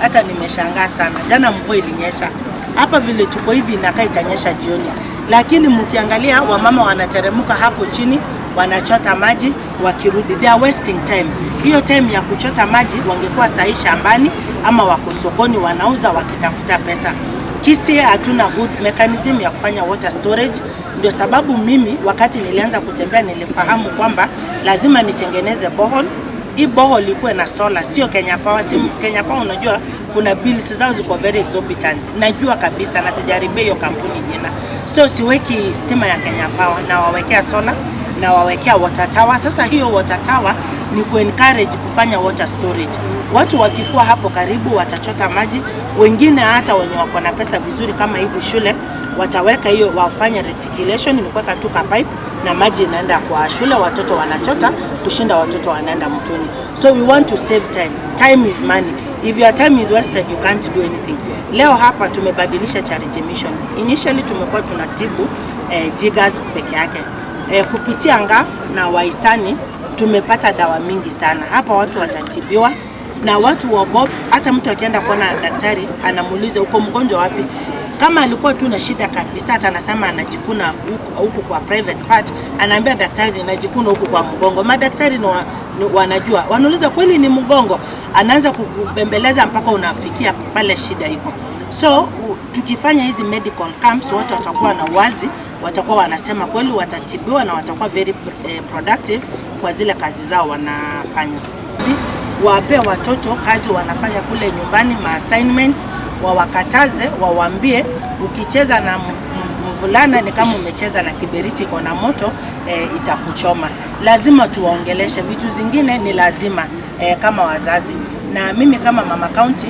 Hata nimeshangaa sana. Jana mvua ilinyesha hapa, vile tuko hivi inakaa itanyesha jioni, lakini mkiangalia wamama wanateremka hapo chini wanachota maji, wakirudi they are wasting time. Hiyo time ya kuchota maji wangekuwa sahi shambani ama wako sokoni wanauza wakitafuta pesa. Kisii hatuna good mechanism ya kufanya water storage. Ndio sababu mimi wakati nilianza kutembea nilifahamu kwamba lazima nitengeneze borehole. Hii borehole ikuwe na solar, sio Kenya Power. Si Kenya Power, unajua kuna bills zao ziko very exorbitant, najua kabisa na sijaribia hiyo kampuni jina, so siweki stima ya Kenya Power, na wawekea solar na wawekea water tower. Sasa hiyo water tower ni ku encourage kufanya water storage. Watu wakikuwa hapo karibu watachota maji, wengine hata wenye wako na pesa vizuri kama hivi shule wataweka hiyo, wafanye reticulation, ni kuweka tu ka pipe na maji inaenda kwa shule, watoto wanachota kushinda watoto wanaenda mtoni. So we want to save time. Time is money. If your time is wasted, you can't do anything. Leo hapa tumebadilisha charity mission. Initially tumekuwa tunatibu jiggers peke yake. Kupitia NGAAF na wahisani tumepata dawa mingi sana hapa, watu watatibiwa na watu waogope. Hata mtu akienda kuona daktari anamuuliza, "Uko mgonjwa wapi?" Kama alikuwa tu na shida kabisa, hata anasema anajikuna huku kwa private part, anaambia daktari, "Najikuna huku kwa mgongo." Madaktari ni wanajua, wanauliza, "Kweli ni mgongo?" Anaanza kukubembeleza mpaka unafikia pale shida iko. So tukifanya hizi medical camps, watu watakuwa na uwazi, watakuwa wanasema kweli, watatibiwa na watakuwa very productive kwa zile kazi zao wanafanya. Wape watoto kazi wanafanya kule nyumbani, ma assignments, wawakataze, wawaambie ukicheza na mvulana ni kama umecheza na kiberiti iko na moto, itakuchoma. Lazima tuwaongeleshe vitu zingine, ni lazima kama wazazi na mimi kama mama county.